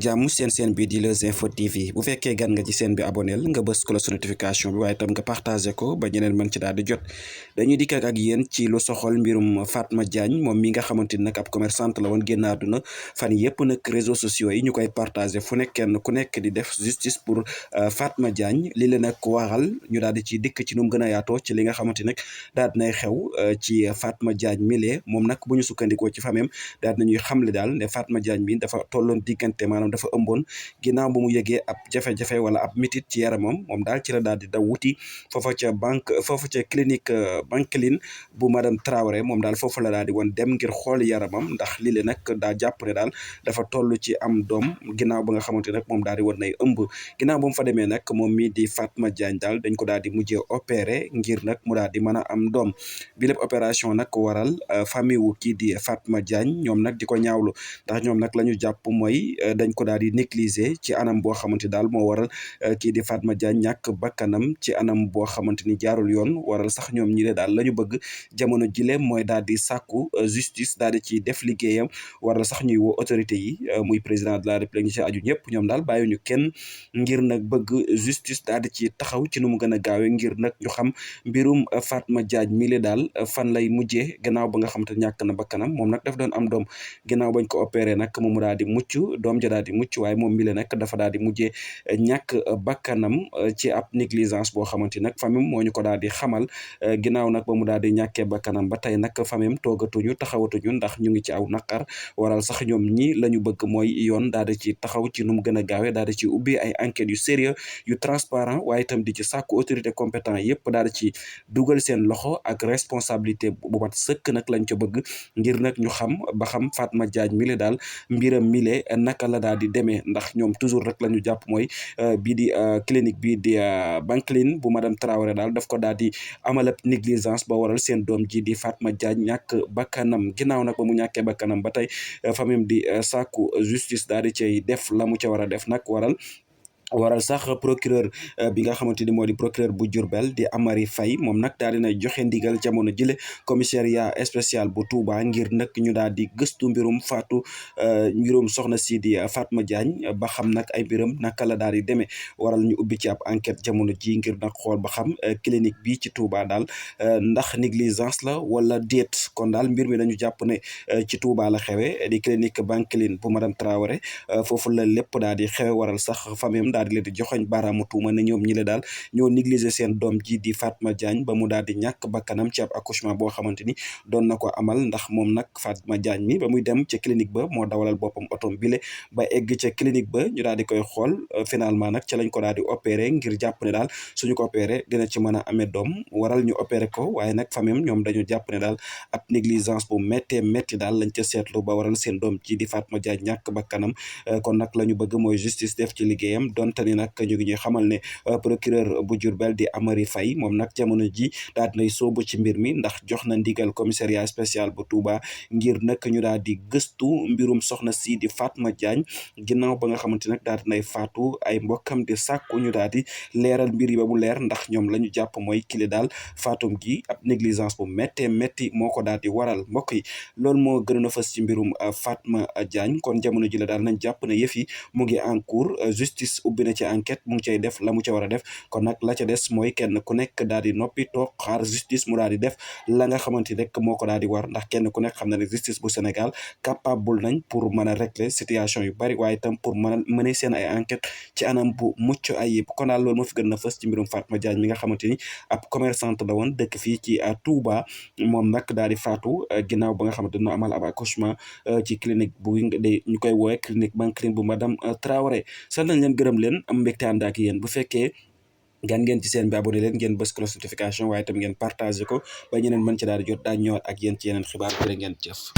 jàmm seen bi di Leuz Info TV bu fekkee gan nga ci seen bi aboneel nga bës cloche notification bi waaye tam nga partagé ko ba ñeneen mën ci daal di jot dañuy dikk ak yéen ci lu soxol mbirum Fatma Diagne moom mi nga xamante ni nag ab commerçante la woon génn àdduna fan yëpp nag réseaux sociaux yi ñu koy partagé fu nekk kenn ku nekk di def justice pour Fatma Diagne li leen nag waral ñu daal di ci dikk ci nu mu gën a yaatoo ci li nga xamante nag daal dinay xew ci Fatma Diagne mile moom nag bu ñu sukkandikoo ci famem daal nañuy xamle daal ne Fatma Diagne bi dafa tolloon diggante maanaam dafa ëmboon ginnaaw ba mu yëgee ab jafe-jafe wala ab mitit ci yaramam moom daal ci la daal di daw wuti foofa ca clinique Banqueline bu madame Traoré moom daal foofu la daal di woon dem ngir xool yaramam ndax lii le nag daa jàpp ne daal dafa toll ci am doom ginnaaw ba nga xamante nag moom daal di woon nay ëmb ginnaaw ba mu fa demee nag moom mii di Fatma Diagne daal dañ ko daal di mujjee opéré ngir nag mu daal di mën a am doom bi lépp opération nag waral famille wu kii di Fatma Diagne ñoom nag di ko ñaawlu ndax ñoom nag la ñu jàpp mooy dañ ko daal di négliger ci anam boo xamante daal moo waral kii di Fatma Diagne ñàkk bakkanam ci anam boo xamante ni jaarul yoon waral sax ñoom ñi le daal la ñu bëgg jamono jile mooy daal di sàkku justice daal di ci def liggéeyam waral sax ñuy woo autorité yi muy président de la république ñi ci aju ñëpp ñoom daal bàyyiwuñu kenn ngir nag bëgg justice daal di ci taxaw ci nu mu gën a gaawee ngir nag ñu xam mbirum Fatma Diagne mi le daal fan lay mujjee gannaaw ba nga xamante ñàkk na bakkanam moom nag daf doon am doom ginnaaw bañ ko opéré nag moom mu daal di mucc doom ja daal di mucc waaye moom mi le nag dafa daal di mujjee ñàkk bakkanam ci ab négligence boo xamante nag famille moo ñu ko daal di xamal ginnaaw nag ba mu daal di ñàkkee bakkanam ba tey nag famille toogatuñu taxawatuñu ndax ñu ngi ci aw naqar waral sax ñoom ñi la ñu bëgg mooy yoon daal di ci taxaw ci nu mu gën a gaawee daal di ci ubbi ay enquêtes yu sérieux yu transparent waaye itam di ci sàkku autorité compétent yëpp daal di ci dugal seen loxo ak responsabilité bu mat sëkk nag lañ ca bëgg ngir nag ñu xam ba xam Fatma Diagne mi le daal mbiram mile naka la daal di demee ndax ñoom toujours rek la ñu jàpp mooy bii di clinique bii di Banqueline bu madame Traoré daal daf ko daal di amal ab négligence ba waral seen doom ji di Fatma Diagne ñàkk bakkanam ginnaaw nag ba mu ñàkkee bakkanam ba tey famille di sàkku justice daal di cay def la mu ca war a def nag waral sax procureur bi nga xamante ni moo di procureur bu Diourbel di Amary Faye moom nag daal dina joxe ndigal jamono jile commissariat spécial bu Touba ngir nag ñu daal di gëstu mbirum mbirum soxna si di Fatma Diagne ba xam nag ay mbiram naka la daal di demee waral ñu ubbi ci ab enquête jamono ji ngir nag xool ba xam clinique bi ci Touba daal ndax négligence la wala déet kon daal mbir mi dañu jàpp ne ci Touba la xewe di clinique Banqueline bu madame Traoré foofu la lépp daal di xewe waral sax famille daal di leen di joxoñ baaraamu tuuma ne ñoom ñi le daal ñoo négliger seen doom ji di Fatma Diagne ba mu daal di ñàkk bakkanam ci ab accouchement boo xamante ni doon na ko amal ndax moom nag Fatma Diagne mi ba muy dem ca clinique ba moo dawalal boppam otom bile ba egg ca clinique ba ñu daal di koy xool finalement nag ca lañ ko daal di opéré ngir jàpp ne daal suñu ko opéré dina ci mën a amee doom waral ñu opéré ko waaye nag famille ñoom dañu jàpp ne daal ab négligence bu méttee métti daal lañ ca seetlu ba waral seen doom ji di Fatma Diagne ñàkk bakkanam kon nag la ñu bëgg mooy justice def ci liggéeyam tani nag ñu ngi ñuy xamal ne procureur bu Diourbel di Amary Faye moom nag jamono ji daal dinay soobu ci mbir mi ndax jox na ndigal commissariat spécial bu Touba ngir nag ñu daal di gëstu mbirum soxna si di Fatma Diagne ginnaaw ba nga xamante nag daal dinay faatu ay mbokkam di sàkku ñu daal di leeral mbir yi ba mu leer ndax ñoom la ñu jàpp mooy kile daal faatum gi ab négligence bu méttee métti moo ko daal di waral mbokk yi loolu moo gënoon a fës ci mbirum Fatma Diagne kon jamono ji la daal nañ jàpp ne yëf yi mu ngi en cours justice ubbi na ci enquête mu ngi cay def la mu ca war a def kon nag la ca des mooy kenn ku nekk daal di noppi toog xaar justice mu daal di def la nga xamante ni rek moo ko daal di war ndax kenn ku nekk xam na ne justice bu Sénégal capable nañ pour mën a régler situation yu bari waaye itam pour mën a mener seen ay enquête ci anam bu mucc ayib kon daal loolu moo fi gën na fës ci mbirum Fatma Diagne mi nga xamante ni ab commerçante la woon dëkk fii ci Touba moom nag daal di faatu ginnaaw ba nga xamante ne amal ab accouchement ci clinique bu ñu koy woowee clinique Banqueline bu madame Traoré sant nañ leen gërëm leen am mbégte ànd ak yéen bu fekkee gan ngeen ci seen bi abonné leen ngeen bës cloche notification waaye tam ngeen partagé ko ba ñeneen mën ci daal di jot daa ñëwaat ak yéen ci yeneen xibaar jërë ngeen jëf